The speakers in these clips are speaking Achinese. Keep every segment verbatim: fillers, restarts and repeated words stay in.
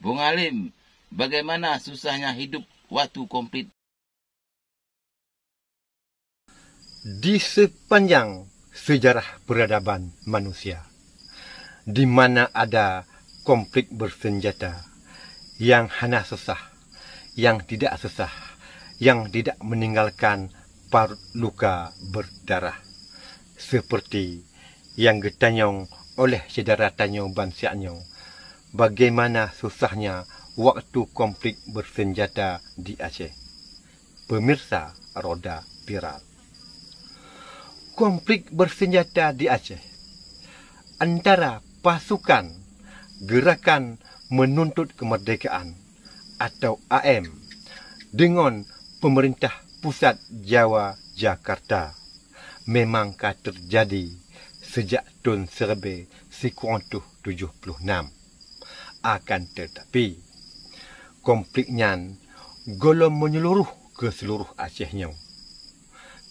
Bung Alim, bagaimana susahnya hidup waktu konflik? Di sepanjang sejarah peradaban manusia, di mana ada konflik bersenjata yang hana susah, yang tidak susah, yang tidak meninggalkan parut luka berdarah, seperti nyang geutanyong oleh syedara tanyoe bansiat nyoe, bagaimana susahnya waktu konflik bersenjata di Aceh. Pemirsa Roda Viral. Konflik bersenjata di Aceh antara pasukan Gerakan Menuntut Kemerdekaan atau A M deungon pemerintah pusat Jawa, Jakarta, memang ka teujadi sejak thon siribèe sikureueng tujoh ploh nam. Akan teutapi, konflik nyan gohlom meunyeluruh keu seuluruh Aceh nyoe.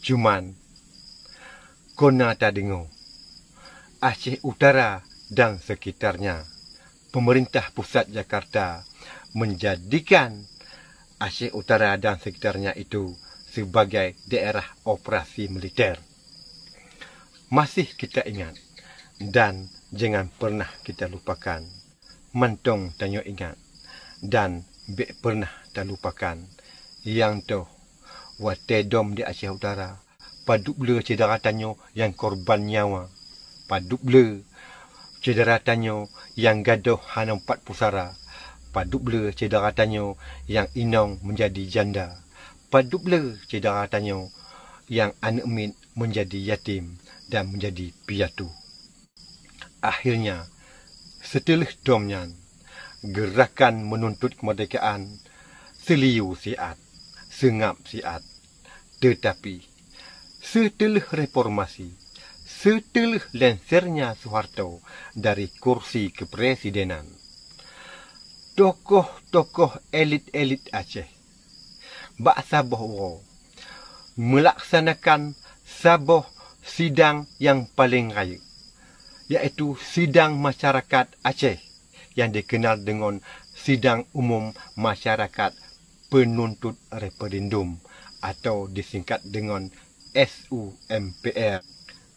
Cuman, kona tadeungoe, Aceh Utara dan sekitarnya, pemerintah pusat Jakarta menjadikan Aceh Utara dan sekitarnya itu sebagai daerah operasi militer. Masih kita ingat dan jangan pernah kita lupakan. Mantong tanyoe ingat dan bèk pernah talupakan. Nyang toh, watèe dom di Aceh Utara, padub le syedara tanyoe nyang korban nyawa, padub le syedara tanyoe nyang gadôh hana meupat pusara, padub le syedara tanyoe nyang inong meunjadi janda, padub le syedara tanyoe nyang aneuk miet meunjadi yatim dan meunjadi piatu. Akhirnya, siteuleuh dom nyan, Gerakan Menuntut Kemerdekaan seuliyue siat, seungab siat. Teutapi, siteuleuh reformasi, siteuleuh lengsernya Soeharto dari kursi kepresidenan, tokoh-tokoh elit-elit Aceh bak saboh uroe meulaksanakan saboh sidang nyang paleng rayeuk, yaitu Sidang Masyarakat Aceh nyang dikenal deungon Sidang Umum Masyarakat Penuntut Referendum atau disingkat deungon S U M P R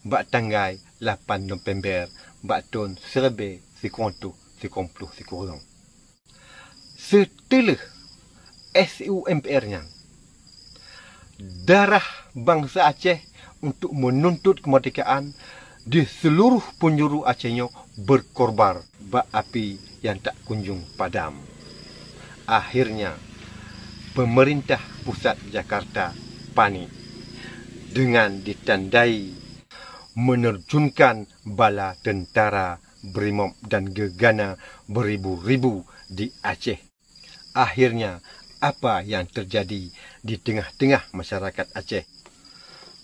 bak tanggai lapan November bak thon siribèe sikureueng tujoh sikureueng ploh sikureueng. Siteuleuh S U M P R nyan, darah bansa Aceh untuk menuntut kemerdekaan di seluruh penjuru Aceh nyoe berkorban bak api nyang tak kunjung padam. Akhirnya, pemerintah pusat Jakarta panik dengan ditandai menerjunkan bala tentara, brimob dan gegana beribu-ribu di Aceh. Akhirnya, apa yang terjadi di tengah-tengah masyarakat Aceh?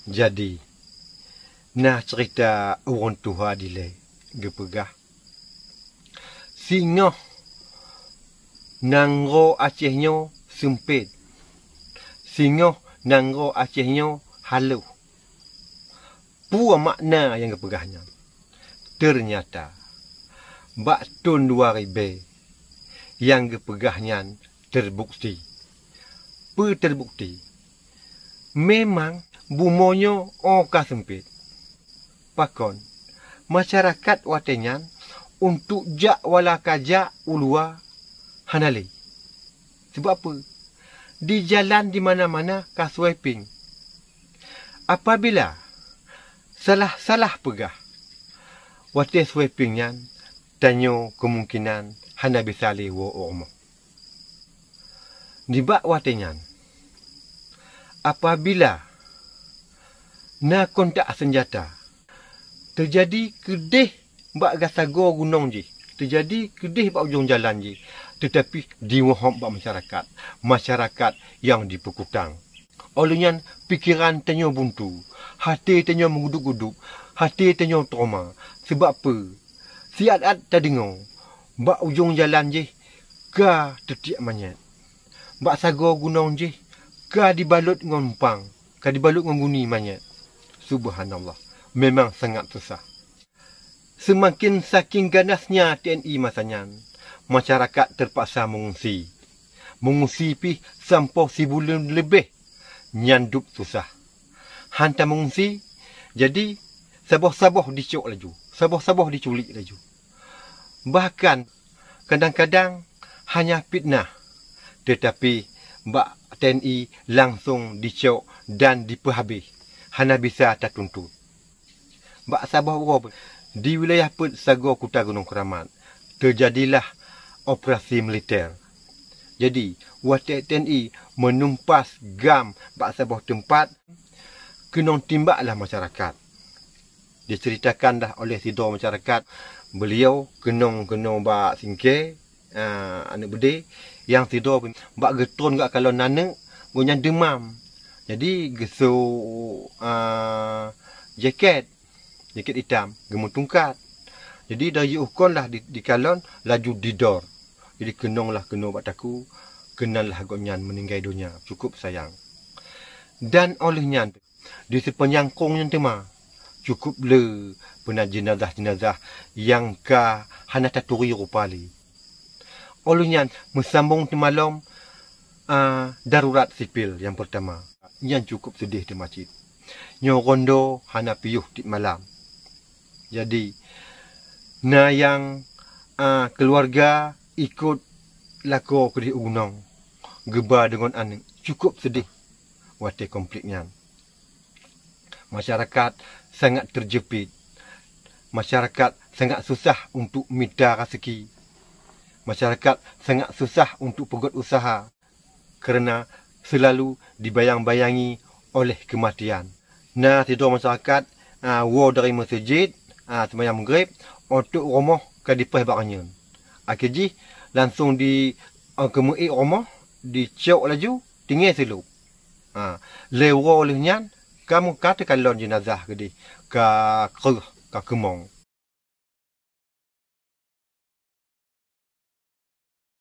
Jadi, na cerita ureuëng tuha dilée geupeugah, singoh nanggroe Aceh nyoe seumpét, singoh nanggroe Aceh nyoe haloh. Peue makna nyang geupeugah nyan? Teunyata, bak thon dua ribée nyang geupeugah nyan teubukti. Peue teubukti? Memang bumoe nyoe óh ka seumpét. Pakon, masyarakat watée nyan untuk jak wala ka jak u luwa hana lé. Sabab peue? Di jalan di mana-mana ka sweeping. Apabila salah-salah peugah watée sweeping nyan, tanyoe keumungkinan hana bisa lé woe u rumoh. Nibak watée nyan, apabila na kontak seunjata, teujadi keudeh bak gasagoe gunong jih, teujadi keudeh bak ujong jalan jih, teutapi diwohom bak masyarakat, masyarakat nyang dipeukutang. Óh lheueh nyan, pikeran tanyoe buntu, até tanyoe meugudup-gudup, até tanyoe trauma. Sabab peue? Siat-at tadeungoe, bak ujong jalan jih ka teutiek manyét. Bak sagoe gunong jih ka dibalot ngon pang, ka dibalot ngon guni manyét. Subhanallah, memang sangat susah. Seumaken saking ganasnya T N I masa nyan, masyarakat terpaksa mengungsi. Mengungsi pih sampoe sibuleuen leubeh, nyan dub susah. Hana meungungsi, jadi saboh-saboh dicok laju, saboh-saboh diculik laju. Bahkan kadang-kadang hanya fitnah, tetapi bak T N I langsung dicok dan dipeuhabéh, hana bisa tatuntut. Bak saboh uroe di wilayah peuet sagoe Kuta Gunong Keuramat teujadilah operasi militer. Jadi, watée T N I meunumpas GAM bak saboh teumpat, keunong timbaklah masyarakat. Diceritakanlah oleh sidroe masyarakat, beliau keunong-keunong bak singke, ah, aneuk beudé, nyang sidroe bak geutrôn gak kalon aneuk, gobnyan deumam. Jadi geusok, ah, jaket, jaket itam, geumeutungkat. Jadi dari jiôh kon lah di, dikalon, laju didor. Jadi keunong lah keunoe bak takue, keunong lah gobnyan meuninggai donya, cukup sayang. Dan óh lheueh nyan, di sipanjang krueng nyan teuma, cukup le peuna jeunazah-jeunazah nyang ka hana taturi rupa lé. Óh lheueh nyan meusambong teuma lom, a, darurat sipil nyang peurtama. Nyan cukup seudeh teuma cit. Nyoe rondo hana piôh tiep malam. Jadi, na nyang, a, keuluwarga ikot lakoe keudeh u gunong, geuba deungon aneuk. Cukup seudeh watée konflik nyan. Masyarakat sangat teujeupiet. Masyarakat sangat susah untuk mita raseuki. Masyarakat sangat susah untuk peugét useuha, kareuna seulalu dibayang-bayangi oleh keumatian. Na sidroe masyarakat, a, woe dari meuseujid, a, seumayang Maghrib, ôk rumoh ka dipaih bak rayeun. Akhé jih langsung di, a, keumeuék rumoh, dicok laju, tinggai silueb. Ha, lhée uroe lheueh nyan, ka meuka teukalon jeunazah keudeh, ka kreueh, ka keumong.